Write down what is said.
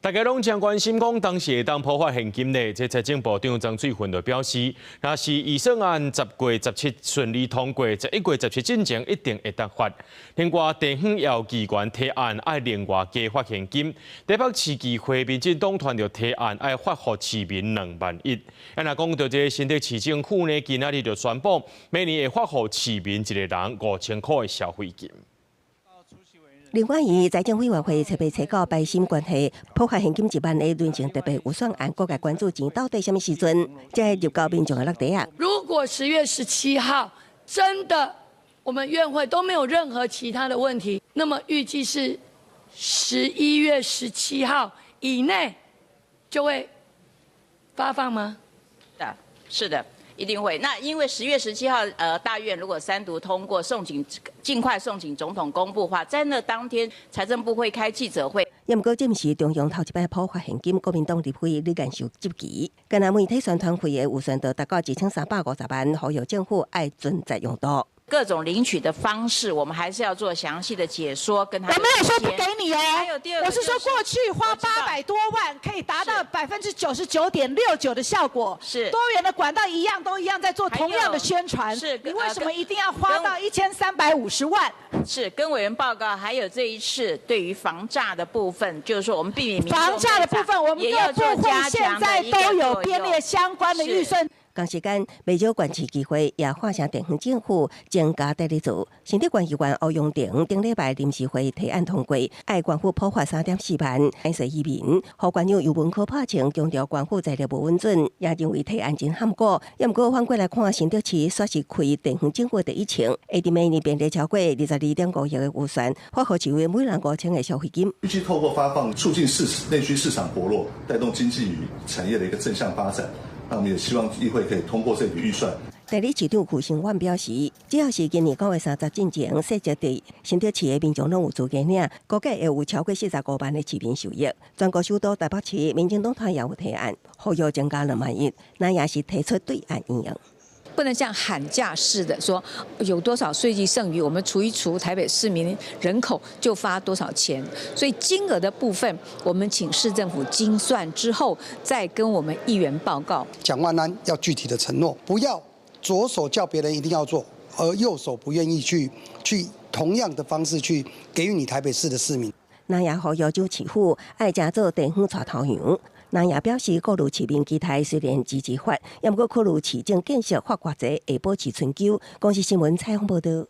大家攏誠關心講，當時會當普發現金呢？這財政部長曾水芬就表示，若是預算案10月17順利通過，11月17進前一定會當發。另外，地方也有議員提案愛另外加發現金。台北市議會民進黨團就提案愛發予市民2萬一。啊，若講到這個新竹市政府呢，今仔日就宣布，明年會發予市民一個人5000箍的消費金。另外，伊財政委員會初八初九排審關係普發現金1萬的論證特別預算案，各界關注錢到底啥物時陣才會入到民眾的落袋仔。如果10月17號真的我們院會都沒有任何其他的問題，那麼預計是11月17號以內就會發放嗎？的，是的。一定會。那因為10月17號，大院如果三讀通過，送請盡快送請總統公布話，在那當天，財政部會開記者會。也毋過，這毋是中央頭一擺普發現金，國民黨立委李彥秀質疑，敢若媒體宣傳費的預算就達到1350萬，呼籲政府愛盡責用度。各種領取的方式，我們還是要做詳細的解說，跟他。我沒有說不給你哦，還有第二個，我是說過去花800多萬可以達到99.69%的效果，多元的管道一樣都一樣在做同樣的宣傳，你為什麼一定要花到1350萬？是跟委員報告，還有這一次對於防詐的部分，就是說我們避免防詐的部分，我們各部會現在都有編列相關的預算。同時間，袂少縣市議會也喊聲地方政府增加得力做。新竹縣議員歐陽婷頂禮拜臨時會提案通過，愛縣府普發3.4萬，感謝移民。副縣長游文科拍槍強調縣府財力無穩準，也認為提案真罕過。也毋過反過來看，新竹市煞是開地方政府第一槍，會佇明年編列超過22.5億的預算，發予市民每人5000的消費金。預計透過發放，促進市內需市場活絡，帶動經濟與產業的一個正向發展。那我們也希望議會可以通過這筆預算。代理市長許勝遠表示，只要是今年9月30進前，設籍佇新竹市的民眾攏有資格領，估計會有超過45萬的市民受益。全國首都台北市民進黨團也有提案，呼籲增加2萬一，那也是提出對案應用。不能像喊價似的說有多少稅計剩餘，我們除一除台北市民人口就發多少錢。所以金額的部分，我們請市政府精算之後，再跟我們議員報告。蔣萬安要具體的承諾，不要左手叫別人一定要做，而右手不願意去同樣的方式去給予你台北市的市民。那也呼籲州市府愛誠做地方帶頭羊。那也表示，顧慮市民期待雖然支持發，也毋過考慮市政建設發偌濟會保持春秋。公視新聞採訪報導。